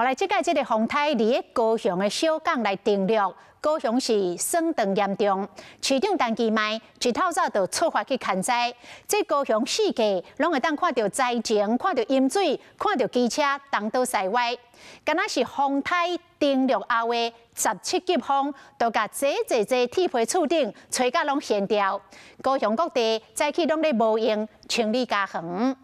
來這擺這个風颱佇咧高雄的小港來登陸，高雄市損斷嚴重。市長陳其邁一透早就出發去勘災。這高雄四界攏會當看著災情，看著淹水，看著機車東倒西歪，敢若是風颱登陸後的17級風，都共濟濟濟鐵皮厝頂吹甲攏掀掉。高雄各地早起攏咧無閒清理家園。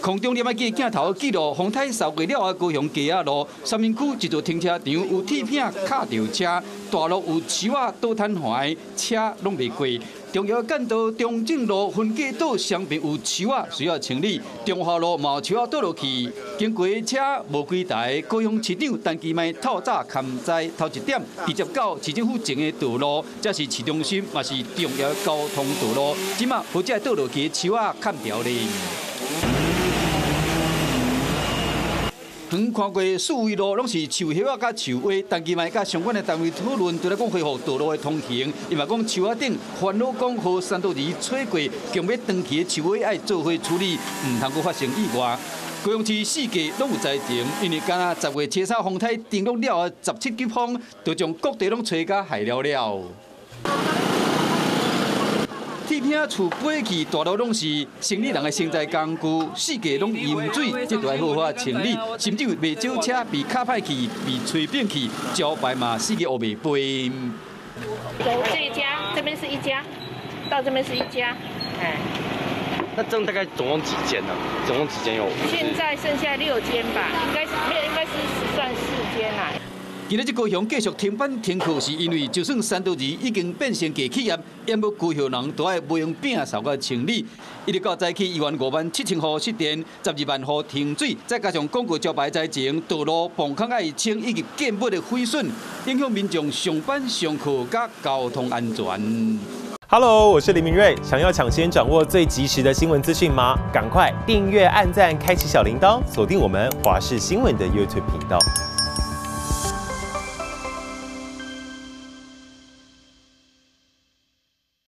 空中攝影機鏡頭記錄風颱掃過了後，高雄街仔路三民區一座停車場有鐵片卡著車，大路有樹仔倒癱瘓，車攏袂過。重要幹道中正路分隔島雙邊有樹仔需要清理，中華路嘛有樹仔倒落去，經過車無幾台。高雄市長陳其邁透早勘災頭一點，直接到市政府前的道路，這是市中心，嘛是重要交通道路。這馬予這倒落去的樹仔砍掉咧。遠看過四圍路攏是樹葉仔佮樹葉，陳其邁佮相關的單位討論，除了講恢復道路的通行，伊嘛講樹仔頂煩惱講予山道魚吹過，強欲斷去的樹葉愛做伙處理，毋通閣發生意外。高雄市四界攏有災情，因為敢若10月初三風颱登陸了後17級風，就將各地攏吹甲害了了。鐵片厝飛去，大路攏是生理人的生財工具，四界攏淹水，這都愛好好清理。甚至有袂少車被卡歹去，被吹扁去，招牌嘛四界烏白飛。這一家，這邊是一家，到這邊是一家，哎。那這樣大概總共幾間呢？總共幾間有？現在剩下六間吧，應該是沒有，應該是算四間啦。今日這高雄繼續停班停課，是因為就算山道魚已經變成過氣業，也無高雄人都愛無閒摒掃佮清理。一直到早起1萬5萬7千戶失電，12萬戶停水，再加上廣告招牌災情、道路崩空愛清以及建物的毀損，影響民眾上班上課佮交通安全。 Hello，我是林明瑞，想要搶先掌握最及時的新聞資訊嗎？趕快訂閱、按讚、開啟小鈴鐺，鎖定我們華視新聞的 YouTube 頻道。